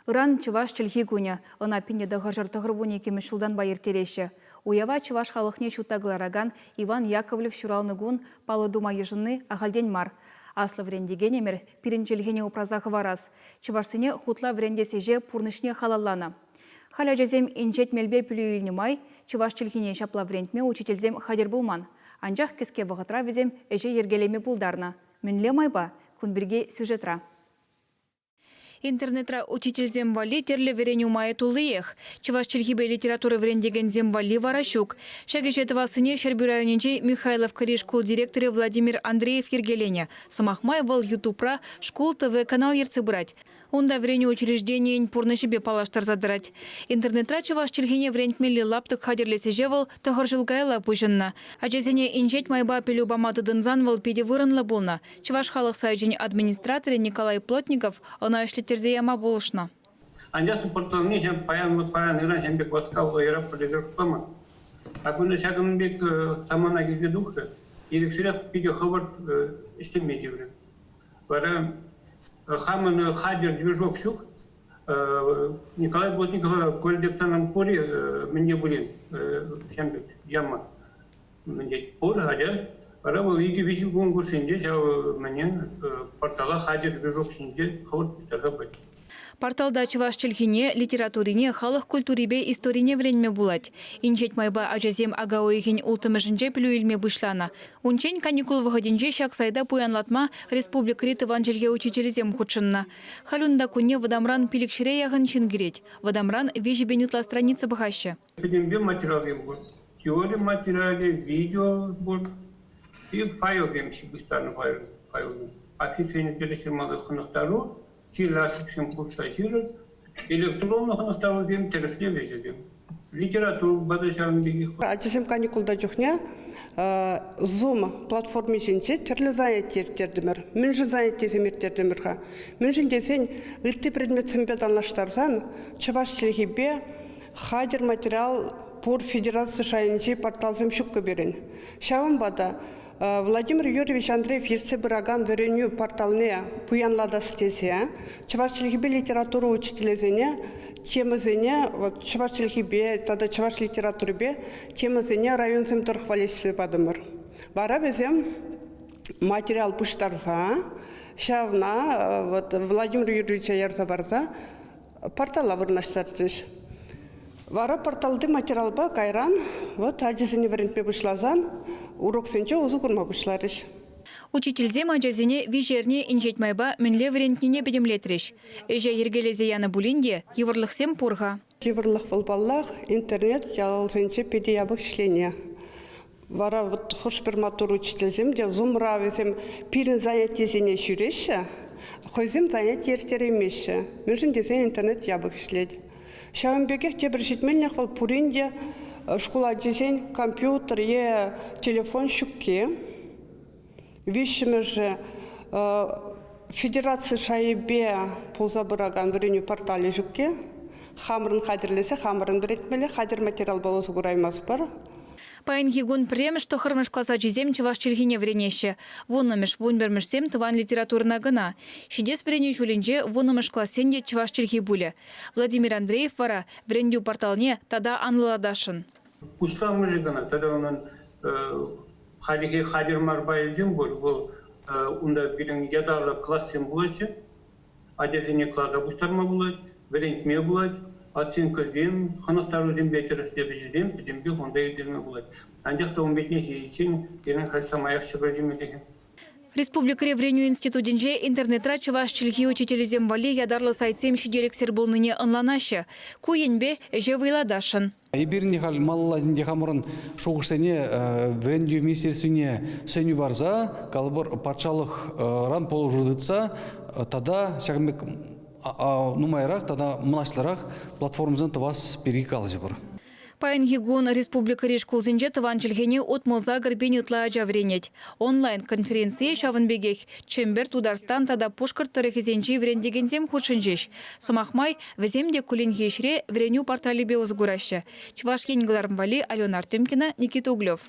Ыран чӑваш чӗлхи кунӗ. Ӑна 1992 ҫултанпа ирттереҫҫӗ. Уява чӑваш халӑхне ҫутта кӑларакан Иван Яковлев ҫуралнӑ кун паллӑ тума йышӑнни ахальтен мар. Аслӑ вӗрентекенӗмӗр пирӗн чӗлхене упраса хӑварас, чӑвашсене хутла вӗрентес ӗҫе пурнӑҫне халалланӑ. Халь ачасем инҫет мелпе пӗлӳ илнӗ май чӑваш чӗлхине ҫапла вӗрентме учительсем хатӗр пулман. Анчах кӗске вӑхӑтра вӗсем ӗҫе йӗркелеме пултарнӑ. Мӗнле майпа? Кун пирки сюжетра. Интернетра учительсем валли тӗрлӗ вӗренӳ майӗ туллиех. Чӑваш чӗлхипе литература вӗрентекенсем валли вара ҫук. Ҫак ӗҫе тӑвассине Ҫӗрпӳ районӗнчи Михайловкӑри шкул директорӗ Владимир Андреев йӗркеленӗ. Сӑмах май, вӑл Ютубра Шкул ТВ канал ертсе пырать. Унта вӗренӳ учрежденийӗн пурнӑҫӗпе паллаштарса тӑрать. Интернетра чӑваш чӗлхине вӗрентмелли лаптӑк хатӗрлес ӗҫе вӑл тӑхӑр ҫул каялла пуҫӑннӑ. Ачасене инҫет майпа пӗлӳ пама тытӑнсан вӑл питӗ вырӑнлӑ пулнӑ. Чӑваш халӑх сайчӗн администраторӗ Николай Плотников ӑна ӗҫлеттерсе яма пулӑшнӑ. Анчах та порталне ҫав паян вот паян ыран ҫавӑн пек васкавлӑ яратпӑр тесе шутламан. А кунта ҫакӑн пек самана килсе тухрӗ. Ирӗксӗрех питӗ хӑвӑрт ӗҫлеме тиврӗ. Вара хамӑн хатӗр движок ҫук. Николай Плотникова Кольдептаном пур-и мӗнне пулин ҫавӑн пек яма. Мӗн тет, пур хатӗр. Вара вӑл икӗ-виҫӗ кун хушшинче ҫав мӗне портала хатӗр движок ҫинче хӑвӑрт пуҫтарса пычӗ. Порталта чӑваш чӗлхине, литературине, халӑх культурипе историне вӗренме пулать. Инҫет майпа ачасем ака уйӑхӗн улттӑмӗшӗнче пӗлӳ илме пуҫланӑ. Унччен каникул вӑхӑтӗнче ҫак сайта пуянлатма республикӑри тӑван чӗлхе учителӗсем хутшӑннӑ. Халь унта кунне вӑтамран пилӗкҫӗре яхӑн ҫын кӗрет. Вӑтамран 3000 ытла страница пӑхаҫҫӗ. Пӗтӗмпе материалсем пур. Теори материалӗ, видео пур и файлсем ҫыпӑҫтарнӑ файлсем. Афишсене тӗрӗс ҫырмалли хӑнӑхтару Кирлӗ архивсем хушса ҫырӑр, электронлӑ хӑнӑхтарусем тӗрӗслев ӗҫӗсем. Литературӑпа та ҫавӑн пекех. Ачасем каникулта чухне Zoom платформи ҫинче тӗрлӗ заняти ирттертӗмӗр. Мӗншӗн занятисем ирттертӗмӗр-ха? Мӗншӗн тесен ытти предметсемпе танлаштарсан чӑваш чӗлхипе хатӗр материал пур федераци шайӗнчи порталсем ҫуккӑ пирӗн. Ҫавӑнпа та Владимир Юрьевич Андреев ертсе пыракан вӗренӳ порталне пуянлатас тесе чӑваш чӗлхипе литература учителӗсене темӑсене вот чӑваш чӗлхипе тата чӑваш литературипе темӑсене районсем тӑрӑх валеҫсе патӑмӑр. Вара вӗсем материал пуҫтарса ҫавна вот Владимир Юрьевича ярса парса портала вырнаҫтарчӗҫ. Вара порталти материалпа кайран вот ачасене вӗрентме пуҫласан уроксенче усӑ курма пуҫларӗҫ. Учительсем ачасене виҫ эрне инҫет майпа мӗнле вӗрентнине пӗтӗмлетрӗҫ. Ӗҫе йӗркелесе янӑ пулин те йывӑрлӑхсем пур-ха. Йывӑрлӑх вӑл паллах, интернет ялсенче питӗ япӑх ӗҫлени. Вара вот хӑш-пӗр маттур учительсем те Zoom-ра вӗсем пирӗн занятисене ҫӳреҫҫӗ, хӑйсем заняти ирттереймеҫҫӗ, мӗншӗн тесен интернет япӑх ӗҫлет. Ҫавӑн пекех тепӗр ҫитменлӗх вӑл пурин те шкул ачисен компьютер е телефон ҫукки. Виҫҫӗмӗшӗ федераци шайӗпе пулса пыракан вӗренӳ порталӗ ҫукки. Хамӑрӑн хатӗрлесе хамӑрӑн вӗрентмелле, хатӗр материалпа усӑ кураймастпӑр. Паянхи кун пӗрремӗш тӑххӑрмӗш класс ачисем чӑваш чӗлхине вӗренеҫҫӗ. Вуннӑмӗш, вунпӗрмӗшсем тӑван литературӑна кӑна. Ҫитес вӗренӳ ҫулӗнче вуннӑмӗш классен те чӑваш чӗлхи пулӗ. Владимир Андреев вара вӗрентӳ порталне тата анлӑлатасшӑн. Пуҫламӑшӗ кӑна тата унӑн хальлӗхе хатӗр мар пайӗсем пур. Вӑл унта пирӗн ятарлӑ классем пулаҫҫӗ. Ачасене класа пуҫтарма пулать, вӗрентме пулать, оценкӑсем, хӑнӑхтарусемпе тӗрӗслев ӗҫӗсем пӗтӗмпех унта ирттерме пулать. Анчах та ун пекне ҫитиччен пирӗн халь самаях ҫӑкӑр ҫимелле. Республикӑри вӗренӳ институтӗнче интернетра чӑваш чӗлхи учителӗсем валли ятарлӑ сайтсем ҫителӗксӗр пулнине ӑнланаҫҫӗ. Ку енпе ӗҫе вӑйлатасшӑн. Эпир ӗнтӗ халь малалла ӗнтӗ хамӑрӑн шухӑшсене вӗрентӳ министерствине сӗнӳ парса, калӑпӑр, патшалӑхран пулӑшу тытса тата ҫакӑн пек нумайрах тата мӑнаҫлӑрах платформӑсем тӑвас пирки калаҫӑпӑр. Паянхи кун республикӑри шкулсенче тӑван чӗлхене 68 ытла ача вӗренет. Онлайн-конференцие ҫавӑн пекех Чӗмпӗр, Тутарстан тата Пушкӑрт тӑрӑхӗсенчи вӗрентекенсем хутшӑнчӗҫ. Сӑмах май, вӗсем те кулленхи ӗҫре вӗренӳ порталӗпе усӑ кураҫҫӗ. Чӑваш Ен кӑларӑм валли Алена Артемкина, Никита Углев.